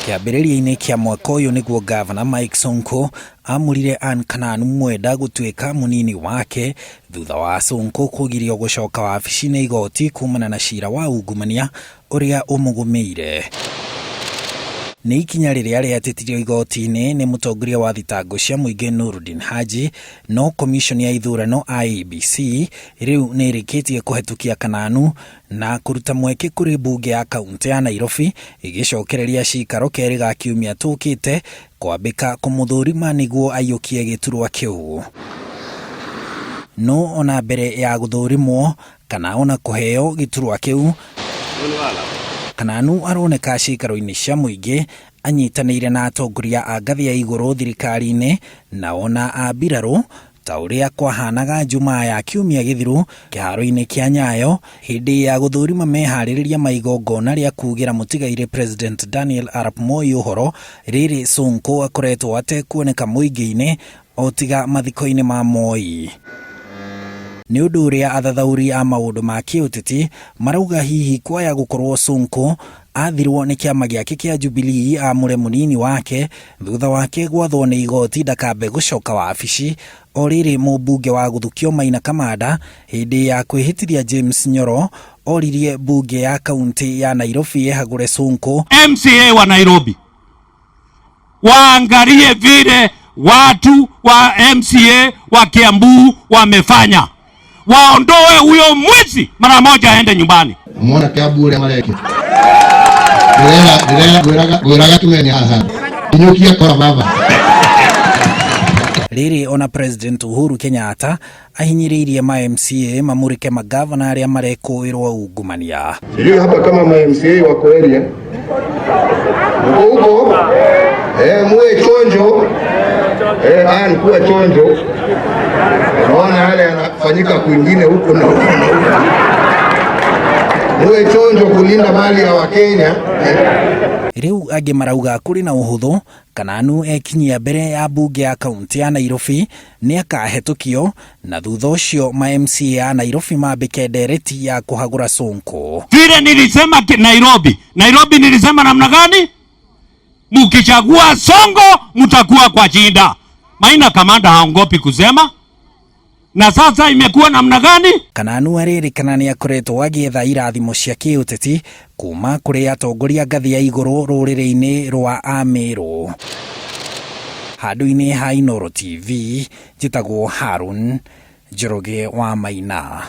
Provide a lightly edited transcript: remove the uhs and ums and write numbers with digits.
Kĩambĩrĩria-inĩ kĩa mwaka ũyũ nĩguo Gavana Mike Sonko amũrire Ann Kananu Mwenda gũtuĩka mũnini wake thutha wa Sonko kũgirio gũcoka wabici nĩ igoti kumana na cira wa ungumania ũrĩa ũmũgũmĩire. Nĩ ikinya rĩrĩa rĩatetirio igoti-inĩ nĩ mũtongoria wa thitango cia mũingĩ Nurdin Haji, no komishoni ya ithurano IEBC rĩu nĩ ĩrĩkĩtie kũhetũkia Kananu na kũruta mweke kũrĩ mbunge ya kaunti ya Nairobi ĩgĩcokereria cikaro kerĩ ga kiumia tũkĩte kwambĩka kũmũthũrima nĩguo aiyũkie gĩturwa kĩu. No ona mbere ya gũthũrimwo kana ona kũheo gĩturwa kĩu, Kananu aroneka cikaro-inĩ cia mũingĩ anyitanĩire na atongoria a ngathĩ ya igũrũ thirikari-inĩ na ona a mbirarũ ta ũrĩa kwahanaga Jumaa ya kiumia gĩthiru kĩharo-inĩ kĩa Nyayo hĩndĩ ya gũthũrima meharĩrĩria ma igongona rĩa kugĩra mũtigairĩ President Daniel Arap Moi ũhoro rĩrĩ Sonko akoretwo atekuoneka mũingĩ-inĩ o tiga mathiko-inĩ ma Moi. Nĩ ũndũ ũrĩa athathaũri a maũndũ ma kĩũteti marauga hihi kwaya gũkorwo Sonko athirwo nĩ kĩama gĩake kĩa Jubilee amũre mũnini wake thutha wake gwathwo nĩ igoti ndakambe gũcoka wabici o rĩrĩ mũmbunge wa gũthukio Maina Kamanda hĩndĩ ya kwĩhĩtithia James Nyoro oririe mbunge ya kaunti ya Nairobi ĩhagũre Sonko. MCA wa Nairobi waangalie vile watu wa MCA wa Kiambu wamefanya, waondoe huyo mwizi mara moja aende nyumbani. Mona Kiambu ũrĩa marekĩte. Ngwĩraga tumenye haha. Kinyũkia kora baba. Rĩrĩ ona President Uhuru Kenyatta ahinyĩrĩirie ma MCA mamũrĩke magavana arĩa marekũĩrwo ungumania. Sijui hapa kama ma MCA wako area. Mko huko? Muwe chonjo. An kuwa chonjo. Naona yale yanafanyika kwingine huko na huko na huko. Muwe chonjo kulinda mali ya Wakenya. Rĩu angĩ marauga kũrĩ na ũhũthũ Kananu ekinyia mbere ya mbunge ya kaunti ya Nairobi nĩ akahetũkio na thutha ũcio ma MCA a Nairobi mambĩke ndereti ya kũhagũra Sonko. Vile nilisema Nairobi, Nairobi nilisema namna gani? Mkichagua Sonko mtakuwa kwa shinda. Maina Kamanda haongopi kusema. Na sasa imekuwa namna gani? Kananu arĩrĩkana nĩ akoretwo agĩetha irathimo cia kĩũteti kuma kũrĩ atongoria ngathĩ ya igũrũ rũrĩrĩ-inĩ rwa Amĩrũ. Handũ-inĩ ha Inooro TV njĩtagwo Harun Njoroge wa Maina.